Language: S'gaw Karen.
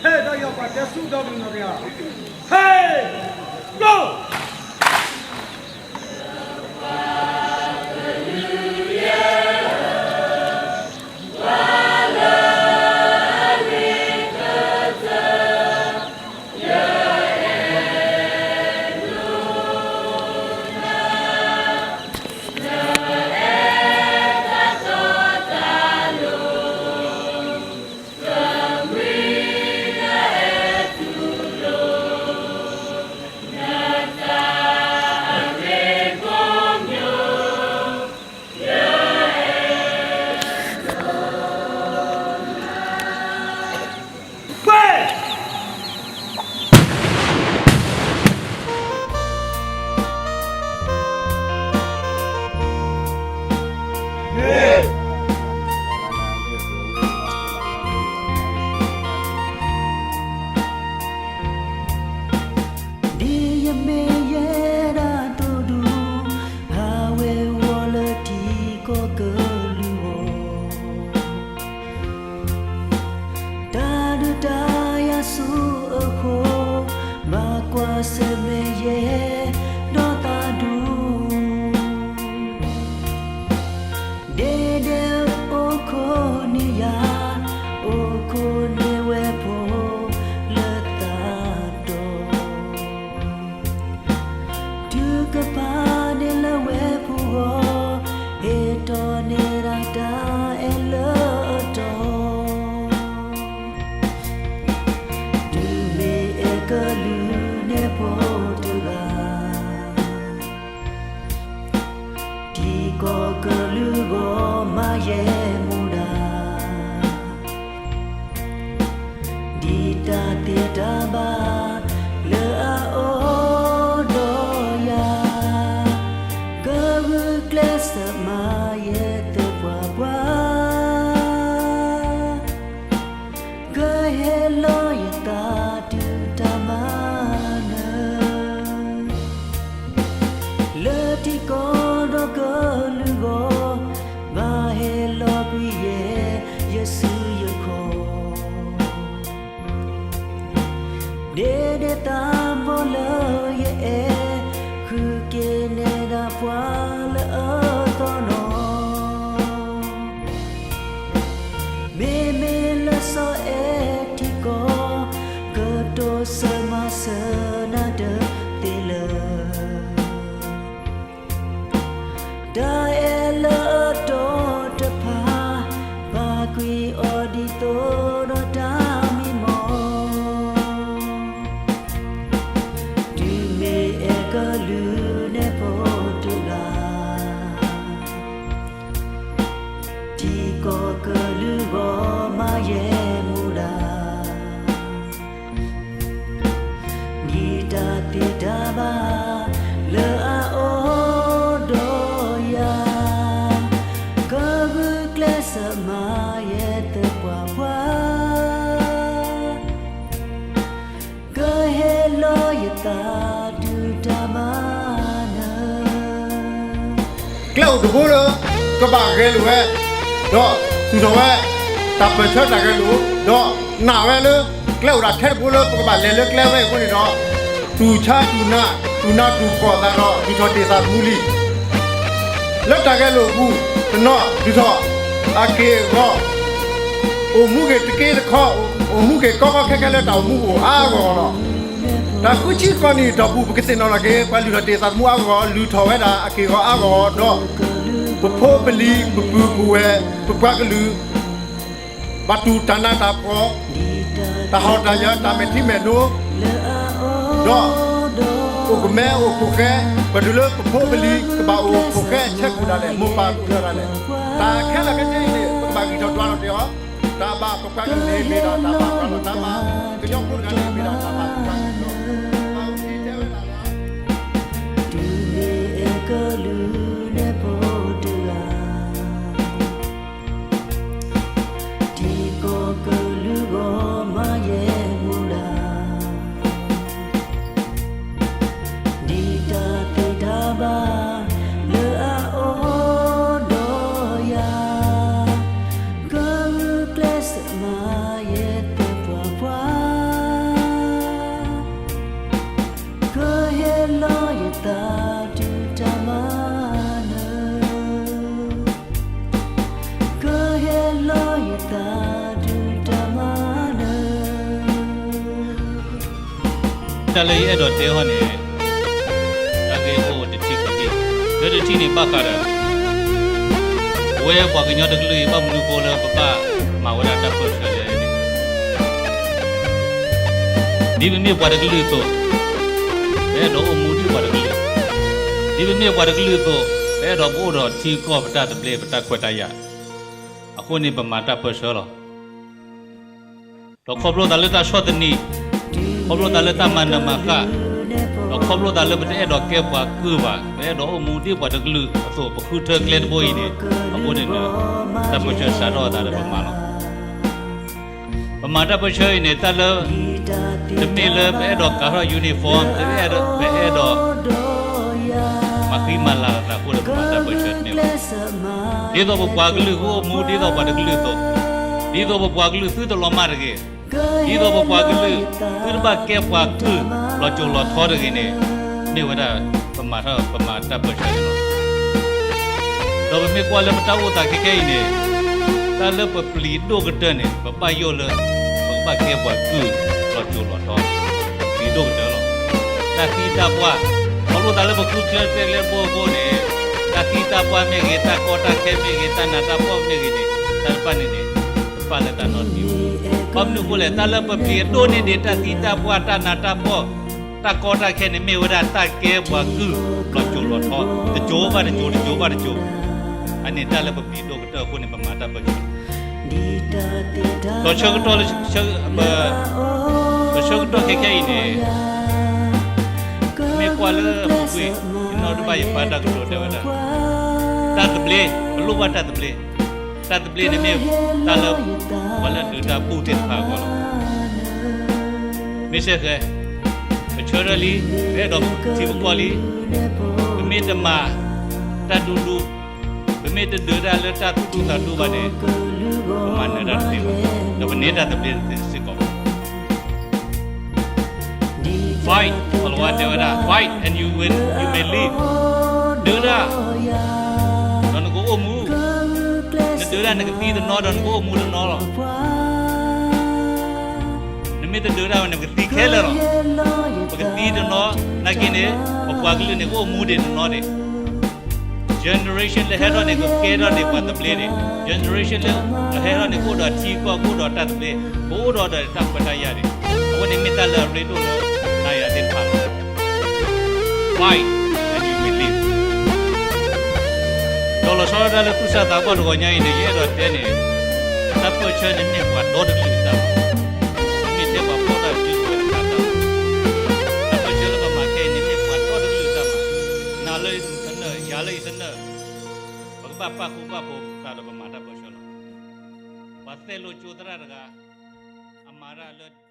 ဒီးယွၤပှၤတဲဆူဒီးကလုာ်နီၢ်တဂၤ, ဟဲ, ကျိ ဒ်ယမ့ၢ်ယဲဒၣ်သိၣ်ဒူ, ဟးဝ့ၤဝီၤလၢထံကီၢ်က လုၢ်ဂီၤ, တၢ်ဒုးတၢ်ယၤဆူအဃိ, ဘၣ်ကွၢ်ဆၢၣ်မဲာ်ယဲ, ဒီးသးဒူ, ဒ်ဒဲးအိၣ်ခိးန့ၢ်ယၤ, အိၣ်ခိးန့ၢ်ဝဲဖိလၢသးတီ ထုကဖၣ်န့ၢ်လၢဝဲပူၤဂီၢ်, ဟ့ၣ်ထီၣ်န့ၢ်ဒၣ်တၢ်အဲၣ်လၢအတီ, တုၤမ့ၢ်အဲၣ်ကလုာ်န့ၣ်ဖိတဂၤ, ထံကီၢ်ကလုာ်ဂီၢ်မၤယဲၢ်မူဒါ ဒ်တၢ်သ့တၢ်ဘၣ်လၢအအိၣ်ဒီးယၤ, ကဂုာ်ကျဲးစၢးမၤယဲၢ်သပှၢ်ပှၢ်, ကဟ့ၣ်လီၤယသးတုၤတၢ်မၤနၢၤ လၢထံကီၢ်ဒီးကလုာ်ဂီၢ်, ဘၣ်ဟ့ၣ်လီၤကွံာ်ယဲၢ်ယစုယခီၣ်, ဒ်ဒဲးသးဘီၣ်လၢယအဲၣ်, ဃုက့ၤနဲဒၣ်ပှၤလၢအသီၣ်နီၣ် မ့မ့ၢ်လၢစီၤအဲၣ်ထံကီၢ်, ကတိၤဆၢမၤစၢၤနၤတသ့လၢၤ, တၢ်အဲၣ်လၢအတီတဖၣ်, ဘၣ်ကွံာ်အီၤဒ်သိးဒီးတၢ်မံမီၢ် တုၤမ့ၢ်အဲၣ်ကလုာ်နဲၣ်ဖိတဂၤ, ထံကီၢ်ကလုာ်ဂီၢ်မၤယဲၢ်မူဒါ, ဒ်တၢ်သ့တၢ်ဘၣ်လၢအအိၣ်ဒီးယၤ, ကဂုာ်ကျဲးစၢးမၤယဲၢ်သပှၢ်ပှၢ် ကဟ့ၣ်လီၤယသးတုၤတၢ်မၤနၢၤ, ကျဲအိၣ်တဘိလၢ ကဘၣ်ဂဲၤလိာ်ဝဲ, ဒီးသူၣ်ထီၣ်ဝဲ တၢ်ပၢၢ်ဆၢတၢ်ဂဲၤလိာ်, ဒီးနာ်ဝဲလၢ ကျဲအိၣ်ဒၣ်ထဲတဘိလၢပကဘၣ်လဲၤလၢကျဲဝဲအံၤအဃိန့ၣ်ဒီး, တူၢ်ဆါတူၢ်နး, တူၢ်နးတူၢ်ဖှီၣ်သးဒီး ဒုးထီၣ်တ့ၢ်သးသမူလံ လၢတၢ်ဂဲၤလိာ်အပူၤ, တနီၤဒုးထီၣ်အက့ၢ်အဂီၤ, အိၣ်မူက့ၤတက့တခီ, အိၣ်မူက့ၤကီကီခဲခဲလၢတၢ်အိၣ်မူအဂီၢ်အါဂီၢ်လီၤ. တၢ်ဃုဆံဃီနံၣ်အတီၢ်ပူၤ ပကသ့ၣ်နီၣ်ထီၣ်က့ၤ ပှၤလုၢ်ထီၣ်တ့ၢ်သးသမူအါဂီၢ်, လုၢ်ထီၣ်ဝဲဒၣ်အက့ၢ်အဂီၤအါဂီၢ်ဒီး, ပဖိပလံၤ ပပုၢ်ပဝဲၢ် ပပှၤကလုာ် ဘၣ်တူၢ်တၢ်နးတၢ်ဖှီၣ်, တၢ်ဟီၣ်တၢ်ယၢၤ တၢ်မဲာ်ထံမဲာ်နိ, ဒီး အိၣ်ကမဲအိၣ်ခိၣ်ဃဲ, ပတုၤလၢပဖိပလံၤ ကဘၣ်အိၣ်ခိၣ်ဃဲဆဲးကိာ်ဒၣ်လဲာ် မိၢ်ပၢ်ပၢ်ဒၣ်လဲာ်, တၢ်ခဲလၢာ်ခဲဆ့အံၤန့ၣ် ပကဘၣ်ဂံၢ်ထီၣ်ဒွးထီၣ်က့ၤအီၤ, တၢ်ဘၣ်ပပှၤကလုာ်န့ၣ် မ့ၢ်ဒၣ်တၢ်ဘၣ်ပှၤလီၤတၢ်ဘၣ်, ကညီဖိတဂၤန့ၣ် မ့ၢ်ဒၣ်တၢ်ဘၣ်ပှၤလီၤ, ဘၣ်အိၣ်က့ၤတဲဝဲဒၣ်လၢ တုၤမ့ၢ်အဲၣ်ကလုာ်နဲၣ်ဖိတဂၤ ထံကီၢ်ကလုာ်ဂီၢ်မၤယဲၢ်မူဒါ, ဒ်တၢ်သ့တၢ်ဘၣ်လၢအအိၣ်ဒီးယၤ, ကဂုာ်ကျဲးစၢးမၤယဲၢ်သပှၢ် တၢ်လၢယအဲၣ်ဒိးတဲဟီန့ၣ် တၢ်ဂ့ၢ်အိၣ်တထံၣ်ကတၢၢ်, လၢတထံၣ်န့ၣ်ဘၣ်ဃးဒီး ပဝဲပှၤကညီတကလုာ်အံၤ ဘၣ်မနုၤအဃိလၢပဘၣ်မၤဝဲဒၣ်တၢ်ပၢၢ်ဆၢလဲၣ်န့ၣ်, ဒ်ပမ့ၢ်ပှၤတကလုာ်အသိး, ပအဲၣ်ဒိးအိၣ်မူဒ်ပှၤတကလုာ်, ဒ်ပမ့ၢ်ပှၤတကလုာ်အသိး, ပအဲၣ်ဒိးပအိၣ်ဒီးထံကီၢ်ပတၢ်သဘျ့ ပတၢ်ခွဲးတၢ်ယာ်, အဃိန့ၣ်ပမၤတၢ်ပၢၢ်ဆၢလီၤ. ဒီးခီဖျိသးလၢတၢ်ဆီၣ်သနံး, ခီဖျိသးလၢတၢ်မၤနၢၤမၤဃၣ်, ဒီးခီဖျိသးလၢပတအဲၣ်ဒိးကဲပှၤကုၢ်ဘၣ်, ပအဲၣ်ဒိးအိၣ်မူဒ်ပှၤတကလုာ်အသိး ပဃုထၢကျဲတဘိအံၤန့ၣ်, အဃိန့ၣ်ဒီး တၢ်ပၢၢ်ဆၢစးထီၣ်အသးဒီးပမၤလီၤ. ပမၤတၢ်ပၢၢ်ဆၢအံၤန့ၣ် တၢ်လၢ တမ့ၢ်လၢပအဲၣ်ဒိးကၤထီၣ် uniform, တမ့ၢ်ပအဲၣ်ဒိး မၤဃံမၤလၤလီၤသးအဃိဒီးပမၤတၢ်ပၢၢ်ဆၢတမ့ၢ်ဘၣ်. ဒ်သိးပပှၤကလုာ်ကအိၣ်မူဒ်သိးပှၤတကလုာ်အသိး, ဒ်သိးပပှၤကလုာ်သုတလီၤမၢ်တဂ့ၤ, ဒ်သိးပပှၤကလုာ်သုတဘၣ်ကဲပှၤကုၢ်လီၤစိၤလီၤထီတဂ့ၤန့ၣ်, မ့ၢ်ဝဲဒၣ် ပမၤထီၣ်ပမၤတၢ်ပၢၢ်ဆၢန့ၣ်လီၤ. ဒီးပမ့ၢ်ကွၢ်လၢပတၢ်အိၣ်သးခဲခဲအံၤန့ၣ်, တၢ်လၢပပျံၤဒိၣ်ကတၢၢ်န့ၣ် ပဘၣ်ယိၣ်လၢ ပကဘၣ်ကဲပှၤကုၢ်လီၤစိၤလီၤထီ, ပျံၤဒိၣ်ကတၢၢ်လီၤ. တၢ်သံတၢ်ပှၢ်, ခီဖျိသးလၢပဃုထၢကျဲကျဲတဘိအဃိန့ၣ်, တၢ်သံတၢ်ပှၢ်မ့ၢ်ဂ့ၤ, တၢ်ကီတၢ်ခဲမ့ၢ်ဂ့ၤ, တၢ်နးတၢ်ဖှီၣ်မ့ၢ်ဂ့ၤန့ၣ်, တၢ်တဖၣ်န့ၣ်န့ၣ် တပာ်လၢတၢ်နီတမံၤဘၣ်. ဘၣ်မနုၤအဃိလဲၣ်, တၢ်လၢပပျံၤအဒိၣ်န့ၢ်ဒံး တၢ်သံတၢ်ပှၢ်, တၢ်နးတၢ်ဖှီၣ်, တၢ်ကီတၢ်ခဲန့ၣ် မ့ၢ်ဝဲဒၣ်တၢ်ကဲပှၤကုၢ်လီၤစိၤလီၤထီ, တစိၤဘၣ်တစိၤ, တစိၤဘၣ်တစိၤ, အန့ၣ်တၢ်လၢပပျံၤဒိၣ်ကတၢၢ်အဃိန့ၣ် ပမၤတၢ်ပၢၢ်ဆၢ ဒီးဆၢကတီၢ်လၢ ပဆၢကတီၢ်ခဲခဲအံၤန့ၣ်, မ့ၢ်ကွၢ်လၢပူၤကွံာ်, ယနီၣ်တဘၣ်ယပၢ်တၢ်ကတိၤတဲဝဲဒၣ်, တၢ်သဘျ့, ပလိၣ်ဘၣ်တၢ်သဘျ့, တၢ်သဘျ့န့ၣ်မ့ၢ်တၢ်လၢ ပှၤလၢဒုးတၢ်ဘူၣ်သ့ၣ်တဖၣ်အဂီၢ်လီၤ. မ့ၢ်စ့ၢ်ကီး ပဆၢထၢၣ်လံ, ပအဲၣ်ဒိးထံပကီၢ်လံ, ပမ့ၢ်တမၤတၢ်ဒူဒူ, ပမ့ၢ်တဒုးတၢ်လၢတၢ်သူၣ်ဒူသးဒူဘၣ်န့ၣ်, ပမၤနၢၤတၢ်တသ့ဘၣ်, ဒီးပန့ၢ်တၢ်သဘျ့တသ့စ့ၢ်ကီးဘၣ်. Fight, ပှၤလီၤဝါတဲဝဲဒၣ်, fight and you win, you may live. ဒုးတၢ်, ဒီးနကအိၣ်မူ, နဒုးတၢ်နကသံတနီၤ ဒီးနကအိၣ်မူတနီၤလီၤ. နမ့ၢ်တဒုးတၢ်ဝဲ နကသံခဲလၢာ်လီၤ. ပကသံတနီၤ, နာ်က့န့ၣ်, ပပှၤကလုာ်န့ၣ် ကအိၣ်မူဒံးတနီၤဒံး. Generation လၢဟဲထီၣ်န့ၣ် ကကဲထီၣ်ဒံးပှၤသဘျ့ဒံး. Generation လၢအဟဲထီၣ်န့ၣ် ကအိၣ်ဒီးထံကီၢ် ကအိၣ်ဒီးတၢ်သဘျ့, ကအိၣ်ဒီးတၢ်ခွဲးတၢ်ယာ်ဒံး. အဝဲန့ၣ်မ့ၢ်တၢ်လၢအရ့ဒိၣ်လၢ နၤယၤသ့ၣ်တဖၣ်လီၤ. Fight and you will live. ဒီးလီၤဆီဒၣ်တၢ်လၢသူၣ်စၢ်သးဘီၣ်တဂီၤညါအံၤန့ၣ် ယအဲၣ်ဒိးတဲန့ၣ်, တၢ်ပၢၢ်ဆၢန့ၣ်မ့ၢ်ပှၤဒီတကလုာ်အတၢ်မၤ, မ့ၢ်ထဲပှၤဖီၣ်တၢ်စုကဝဲၤတဖၣ်အတၢ်မၤ. တၢ်ပၢၢ်ဆၢလၢပမၤခဲအံၤန့ၣ် မ့ၢ်ပှၤဒီတကလုာ်အတၢ်မၤ, နၤလၢယသနၢၣ်, ယၤလၢယသနၢၣ်, ပကဘၣ်ပာ်ဃူပာ်ဖိးသးဒီးပမၤတၢ်ပၢၢ်ဆၢလီၤ. ပှၤသဲးလိာ်ကၠိသရၣ်တဂၤ, အမၤတၢ်လၢ